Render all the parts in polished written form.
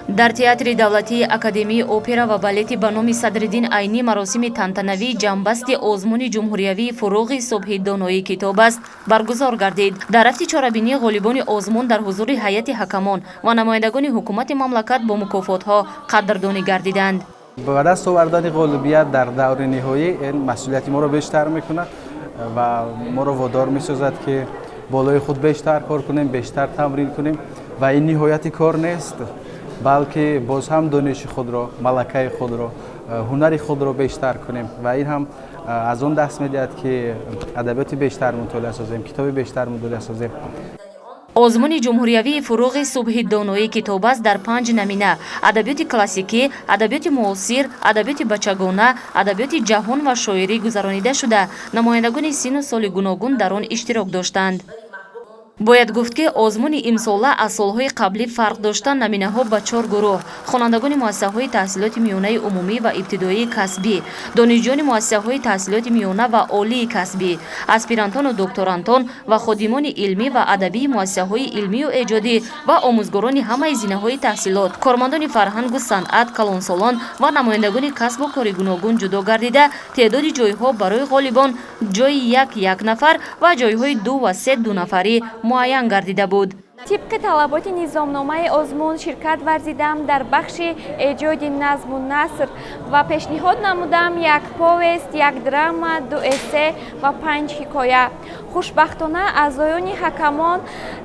Дар Театри давлатии академияи опера ва балети ба номи Садриддин Айнӣ маросими тантанавии ҷамъбасти озмуни ҷумҳуриявии «Фурӯғи субҳи доноӣ китоб аст» баргузор гардид. Дар рафти чорабинӣ ғолибони озмун дар ҳузури ҳайати ҳакамон ва намояндагони ҳукумати мамлакат бо мукофотҳо қадрдонӣ гардиданд. Ба даст овардани ғолибият дар даври ниҳоӣ ин масъулияти моро бештар мекунад ва моро водор месозад, ки болои худ бештар кор кунем, бештар тамрин кунем. Ва ин ниҳояти кор нест, балки боз ҳам дониши худро, малакаи худро, ҳунари худро бештар кунем. Ва ин ҳам аз он даст медиҳад, ки адабиёти бештар мутолиа созем, китоби бештар мутолиа созем. Озмуни ҷумҳуриявии «Фурӯғи субҳи доноӣ китоб аст» дар панҷ номина: адабиёти классикӣ, адабиёти муосир, адабиёти бачагона, адабиёти ҷаҳон ва шоирӣ гузаронида шуда, намояндагони синну соли гуногун дар он иштирок доштанд. Бояд гуфт, ки озмуни имсола аз солҳои қаблӣ фарқ дошта, номинаҳо ба чор гурӯҳ: хонандагони муассисаҳои таҳсилоти миёнаи умумӣ ва ибтидоии касбӣ, донишҷӯёни муассисаҳои таҳсилоти миёна ва олии касбӣ, аспирантону докторантон ва ходимони илмӣ ва адабии муассисаҳои илмию эҷодӣ ва омӯзгорони ҳамаи зинаҳои таҳсилот, кормандони фарҳангу санъат, калонсолон ва намояндагони касбу кори гуногун ҷудо гардида, теъдоди ҷойҳо барои ғолибон ҷойи як як нафар ва ҷойҳои ду ва се дунафарӣ муайян гардида буд. Тибқи талаботи низомномаи озмун ширкат варзидам дар бахши эҷоди назму наср ва пешниҳод намудам як повесть, як драма, ду эссе ва панҷ ҳикоя. Хушбахтона, аъзоёни ҳакамон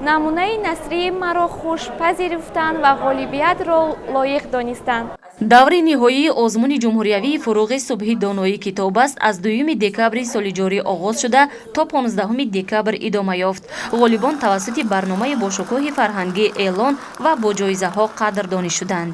намунаи насрии маро хуш пазируфтанд ва ғолибиятро лоиқ донистанд. Даври ниҳоии озмуни ҷумҳуриявии «Фурӯғи субҳи доноӣ китоб аст» аз 2 декабри соли ҷорӣ оғоз шуда, то 15 декабр идома ёфт. Ғолибон тавассути барномаи бошукӯҳи фарҳангӣ эълон ва бо ҷоизаҳо қадрдонӣ шуданд.